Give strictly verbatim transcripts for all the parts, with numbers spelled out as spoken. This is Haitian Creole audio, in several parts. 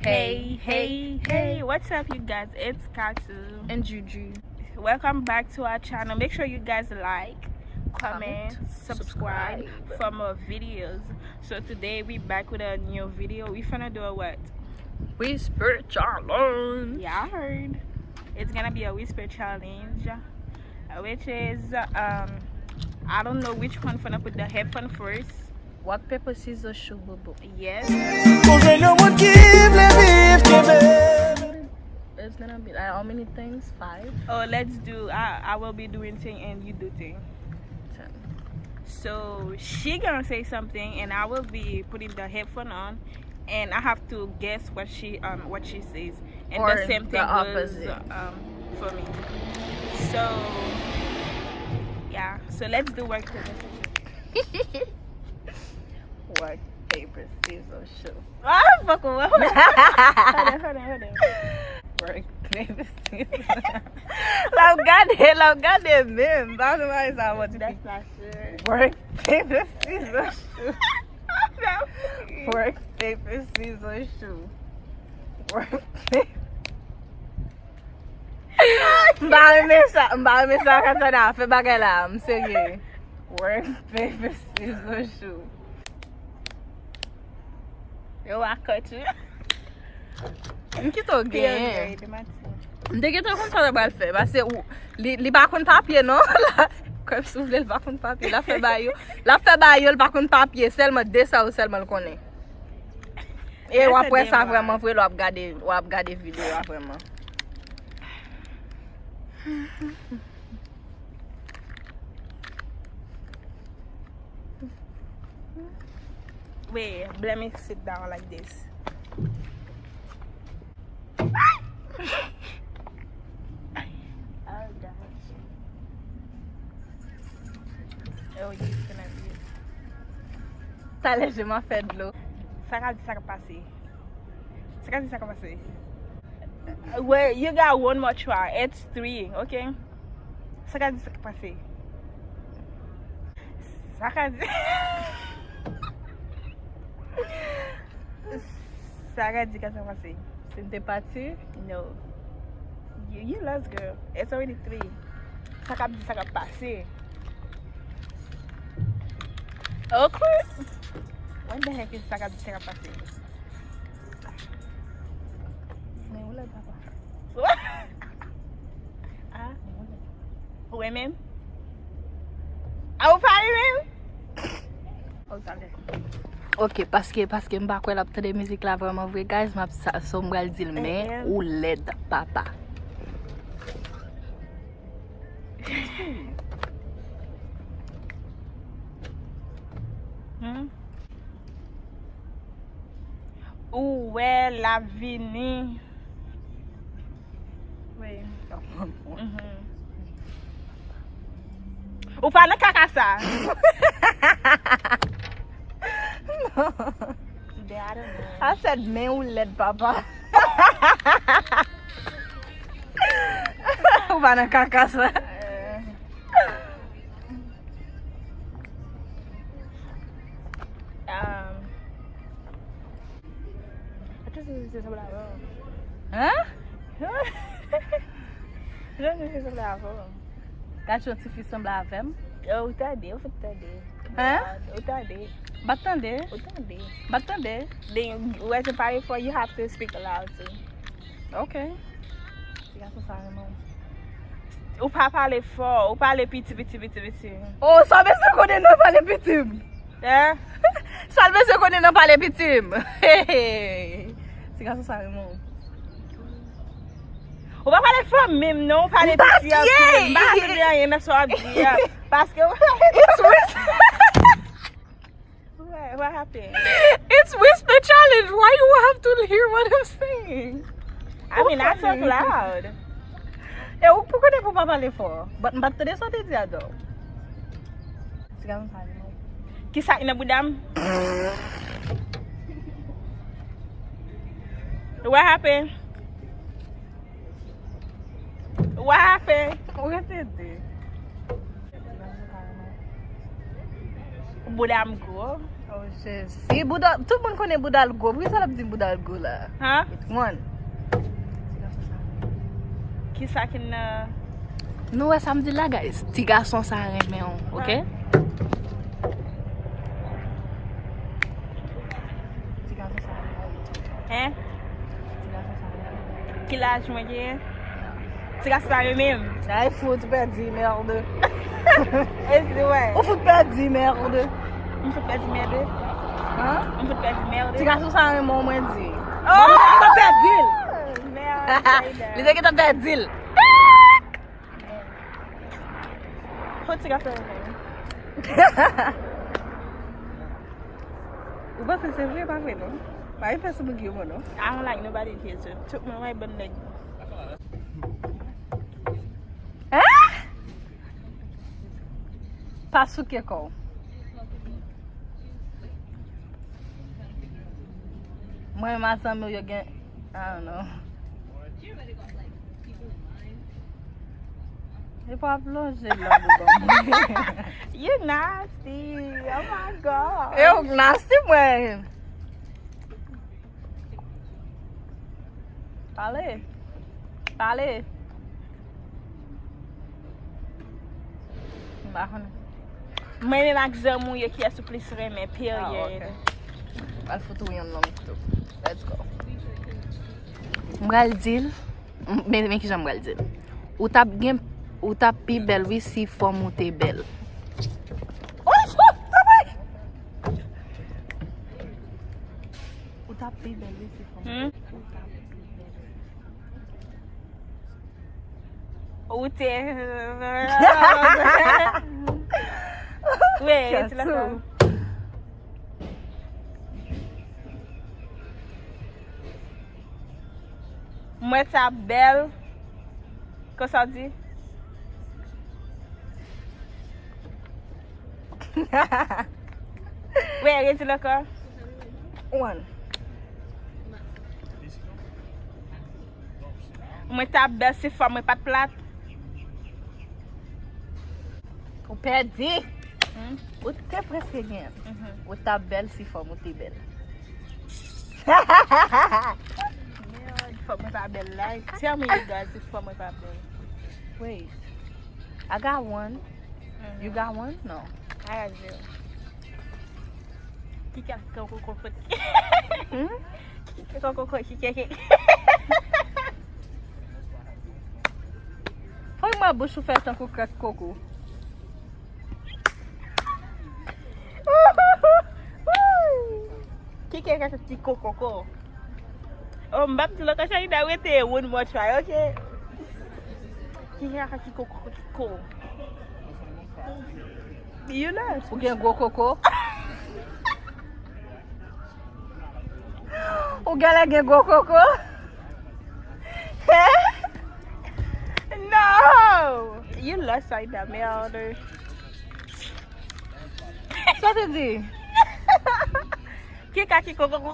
Hey, hey, hey, what's up, you guys? It's Katu. And Juju. Welcome back to our channel. Make sure you guys like, comment, subscribe for more videos. So today we back with a new video. We finna do a what? Whisper challenge. Y'all heard. It's gonna be a whisper challenge, uh, which is, um, I don't know which one finna put the headphone first. Rock, paper, scissors, shoe, bobo. Yes. Ou jwenn yon moun ki vle viv kenbe. It's gonna be like how many things? Five? Oh, let's do. I, I will be doing thing and you do thing. Ten. So she gonna say something and I will be putting the headphone on and I have to guess what she, um, what she says. And the same thing goes, um, for me. So yeah. So let's do work together. Rock, paper, scissors, shoe. Ah, fuck, hold on, hold on, hold on. Rock, paper, scissors. L ap gade, l ap gade menm. Ba nou bay sa, mwen di. That's not sure. Rock, paper, scissors, shoe. Rock, paper, scissors, shoe. Rock, paper. M pa renmen sa, m pa renmen sa, Katana, fè bagay la, m serye. Rock, paper, scissors, shoe. Yo, I cut you. M kite w genyen. M te gentan konn sa w ta pral fè, paske ou, li, li pa konn papye, non. Kòm si w vle, li pa konn papye. L ap fè ba yo, l ap fè ba yo, li pa konn papye. Sèlman de sa yo sèlman l konnen. E w ap wè sa vrèman vre, lè w ap gade, w ap gade videyo a vrèman. Wait, let me sit down like this. Oh, gosh. Oh, you gonna be. Talè je m ap fè dlo. Sa ka di sa ka pase. Sa ka di sa ka pase. Well, you got one more try. It's three, okay? Sa ka di sa ka pase. Sa ka di. Sa ka di ka sa pase. Si m te pati? No. You, you lost, girl. It's already three. Sa ka di sa ka pase. Okay. What the heck is sa ka di sa ka pase? Men ou lèd papa. Ah. Ou renmen m? Ah, ou pa renmen m? Oh, talè. Ok, paske, paske m pa kwè l ap tande mizik la vrèman vre, guys, m ap sa, so m pral di l, men ou lèd papa. Hmm? Ou wè l ap vini. Wi. Mhm. Ou pa nan kaka sa. Non. I said, men ou lèd papa. Ou pa nan kaka sa. Um, Atò, se, se sanble avè w. Hein? Jan misye sanble avè w. Gad yon tifi sanble avè m. Oh, ou tande, ou fèk tande. Hein? Ou tande. M pa t tande. Ou tande. M pa t tande. Then, ou wè se pale fò, you have to speak loud too. Ok. Ti gason sa renmen w. Ou pa pale fò, ou pale piti, piti, piti, piti. Oh, sa mesye konnen nan pale piti m. Hein? Sa l bezwen konnen nan pale piti m. Ti gason sa renmen w. Ou pa pale fò menm non, ou pale piti anpil. M pa santi anyen nan sa w ap di a. Paske ou pale fò. What, what happened? It's whisper challenge. Why you have to hear what I'm saying? I mean, I talk loud. E ou pou konnen pou pa pale fò. But m pa t tande sa w te di a, though. Ti gason sa renmen w. Kisa ki nan bouda m? What happened? What happened? Ou rete de. Bouda m gwo. Oh, Jezi. Bouda, tout moun konnen bouda l gwo. Poukisa l ap di bouda l gwo la? Ha? One. Kisa ki nan... Nou wè sa m di la, guys. Ti gason sa renmen w, ok? Ti gason sa renmen w. Hein? Ti gason sa renmen w. Ki laj mwen genyen? Ti gason sa yo menm. Ay, fout pèdi, merde. E si wè. Ou fout pèdi, merde. M fout pèdi, merde. Hein? M fout pèdi, merde. Ti gason sa renmen w, mwen di. Oh! Li te gentan pèdi l. Merde, Saïda. Li te gentan pèdi l. Ho, ti gason renmen w. Ou panse se vre, pa vre, non? Pa gen pèsonn ki yo, non? I don't like nobody here, so. Tout mwen wè bann nèg. Hein? Pa souke kò w. Mwen, ma zanmi w yo gen, I don't know. E pa plonje la devan mwen. You nasty. Oh my God. E ou nasty, mwen. Pale. Pale. M pa konnen. Mwen menm ak zanmi w yo, kiyès ou plis renmen, period. Ah, ok. Pral fout ou yon long tou. Let's go. M pral di l, m-, men, men kijan m pral di l. Ou t ap gen, ou t ap pi bèl, wi, si fòm ou te bèl. Ou t ap pi bèl, wi, si fòm ou te bèl. Hmm? Ou t ap pi bèl. Ou te... Wi, rete la. Mwen ta bèl. Konsa w di? Wi, redi l ankò. One. Mwen ta bèl si fòm mwen pa t plat. Ou pèdi. Hmm? Ou te prèske genyen. Mhm. Ou ta bèl si fòm ou te bèl. Mèd, fòm mwen pa bèl la. Tell me you guys si fòm mwen pa bèl. Wait. I got one. Mhm. You got one? No. I got zero. Ki kèk koko koko. Hmm? Ki koko koko, ki kèk. Fòk mwen bouch ou fè tankou kèk koko. Ki kèk ki koko koko. Oh, m p ap di l ankò, Shaïda, rete, one more try, ok? Ki kaka ki ko, ko, ki ko. You know. Ou gen gwo koko? Ou genlè gen gwo koko? No! You lost, Shaïda, merde. Sa te di? Ki ka ki kokoko?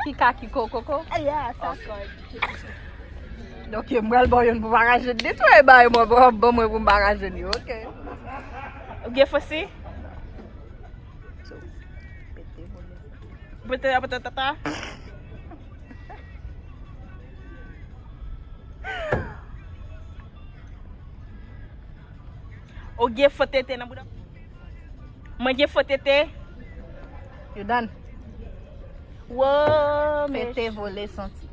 Ki ka ki kokoko? Yeah, sa kòd. Ok, m pral ba w youn pou m pa rache l. Netwaye bagay mwen, ban, ban mwen pou m pa rache l yo, ok? Ou gen fosi? Pete, pete, pete, tata. Ou gen fo tete nan bouda? Mwen gen fo tete? You done? Wo, men tete vole santi.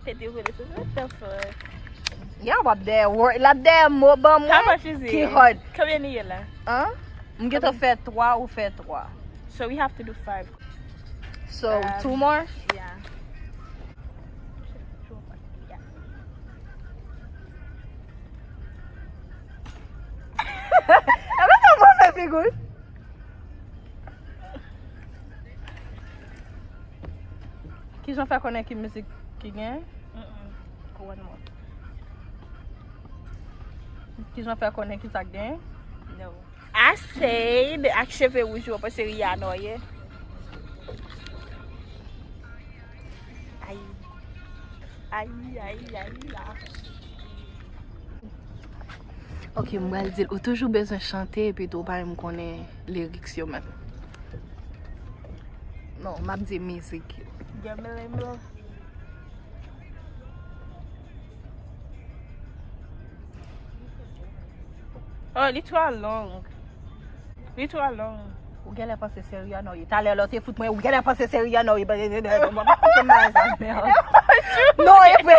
Tete vole santi, what the fuck? Ya, w ap dèyè wò, l ap dèyè mo ban mwen. How much is it? Ki hard. Konbyen li ye la? An? M gentan fè twa, ou fè twa. So we have to do five. So, um, two more? Yeah. Eske sa move figi? Kijan fè konnen ki mizik ki gen? Mm-mm. One more. Kijan fè konnen ki sa k gen? No. Asayid ak cheve wouj ou, w panse Rihanna w ye? Ay. Ay, ay, ay, la. Ok, m pral di l, ou toujou bezwen chante epi tou w pa menm konnen lyrics yo menm. Non, m ap di mizik yo. Gambling, bro. Oh, li twò long. Li twò long. Ou genlè panse se Rihanna w ye. Talè lè w te fout mwen, ou genlè panse se Rihanna w ye. Non, e vre.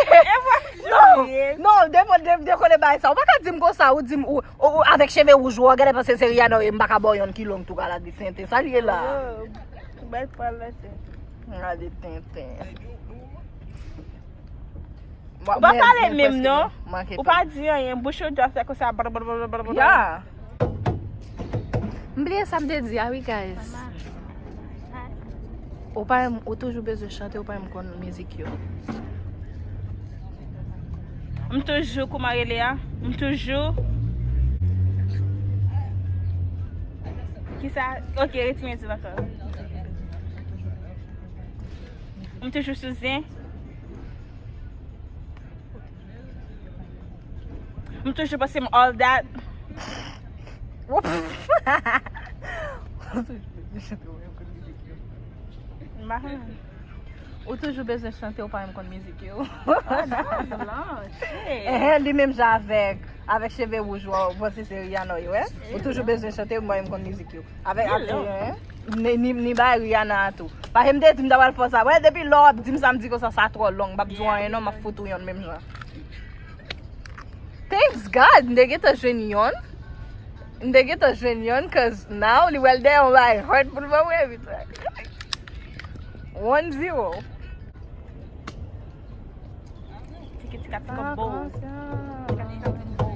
Non, non, depo, de, dekole bay sa. Ou pa ka di m konsa, ou di m, ou, ou, ou avèk cheve wouj ou, ou genlè panse se Rihanna w ye, m pa ka ba w yonn ki long tou, gade tenten. Sa l ye la. Yo, bay pral la tè. Gade tenten. Ou pa pale menm non. Ou pa di anyen, bouch ou dwat fè konsa. Ya. M bliye sa m te di a wi, guys. Ou pa menm, ou toujou bezwen chante, ou pa menm konn mizik yo. M toujou, kouman rele a? M toujou. Kisa? Ok, retire di l ankò. M toujou sou zen. M toujou panse m all that. M pa konnen. Ou toujou bezwen chante, ou pa menm konn mizik yo. Oh, that was long. Shit. Ehe, li menm jan avèk, avèk cheve wouj ou, ou panse se Rihanna w ye, wè? Ou toujou bezwen chante, ou pa menm konn mizik yo. Avèk, avèk, ehe. Ni, ni, ni bay Rihanna a tou. Paske m te di m ta pral fè sa. Wè, depi lè w ap di m sa, m di konsa sa twò long. M p ap di w anyen non, m ap fout ou yonn menm jan. Thanks God, m te gentan jwenn yonn. M te gentan jwenn yonn, cause now li wè l dèyè yon bay hard pou l ban mwen, putain. One zero. Tiki tika tika bow. Tika tika tika bow.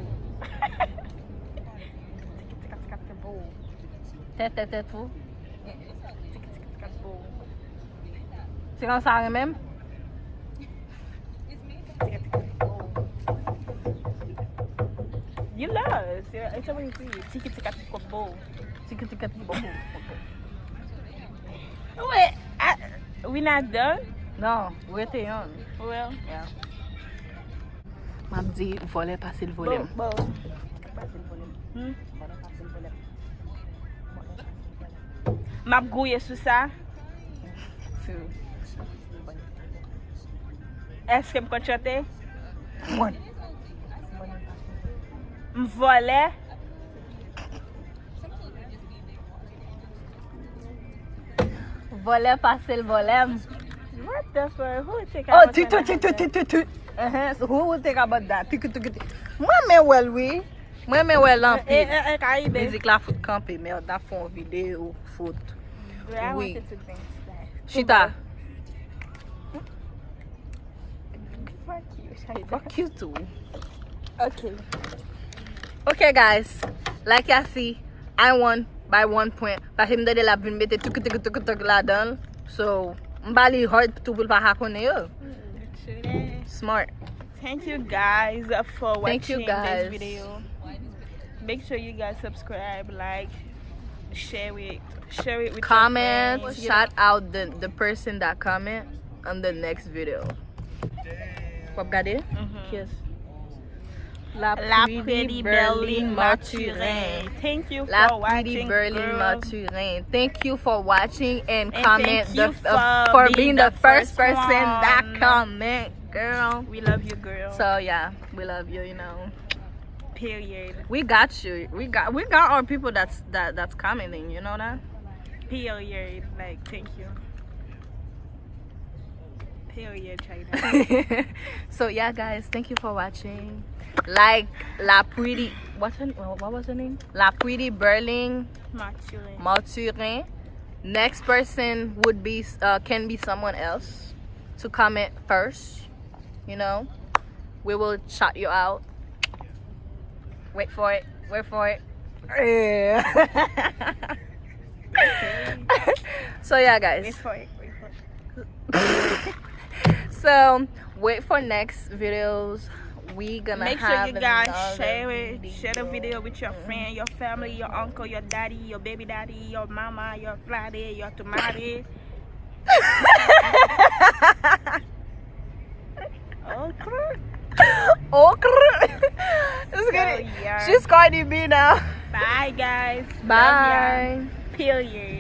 Tiki tika tika tika bow. Tèt, tèt, tèt ou. Tiki tika tika bow. Se konsa renmen m? Tika tika bow. You love. It's a way to say tiki tika tika bow. Tiki tika tika bow. Wait, I, we not done? Non, rete yon. For real? Yeah. M ap di vòlè pase l vòlè m. Bo, bo. Pase l vòlè m. Hmm? Vòlè pase l vòlè m. M ap gouye sou sa. Sou. Èske m konn chante? Mwen. M vòlè. Vòlè pase l vòlè m. What the fuck? Who would take Oh, out titu, titu, titu, titu. Uh-huh. So who would take about that? Tiku, tiku, tiku. Mwen men wè l wi. Mwen men wè l anpil. Eh, eh, eh, Karibe. Mizik la fout kanpe, mèd, n ap fè yon videyo fout. Wi. Chita. Fuck you, Chita. Fuck you too. Ok. Ok, guys. Like y'all see, I won by one point. Paske m tande l ap vin mete tuk, tuk, tuk, tuk ladan l. So, m ba li hard tou pou l pa ka konnen yo. Smart. Thank you guys for watching this video. Make sure you guys subscribe, like, share it, share it with your friends. Comment, shout out the, the person that comment on the next video. W ap gade? Yes. La Pretty Berlin Mathurin. Thank you for watching, girl. Mathurin. Thank you for watching and comment the, uh, for being the first person that comment, girl. We love you, girl. So yeah, we love you, you know. Period. We got you. We got, we got our people that's, that, that's commenting, you know that? Period. Like, thank you. Period, China. So yeah, guys, thank you for watching. Like La Pretty, what's her, what was her name? La Pretty Berlin Mathurin. Mathurin. Next person would be, uh, can be someone else to comment first. You know, we will shout you out. Wait for it. Wait for it. Yeah. So yeah, guys. Wait for it. Wait for it. So wait for next videos. We gonna Make sure you guys share it. Share the video with your friend, your family, your uncle, your daddy, your baby daddy, your mama, your plade, your tomade. Okra. Okra. This girl Oh, yeah. She's Cardi B now. Bye, guys. Bye. Period.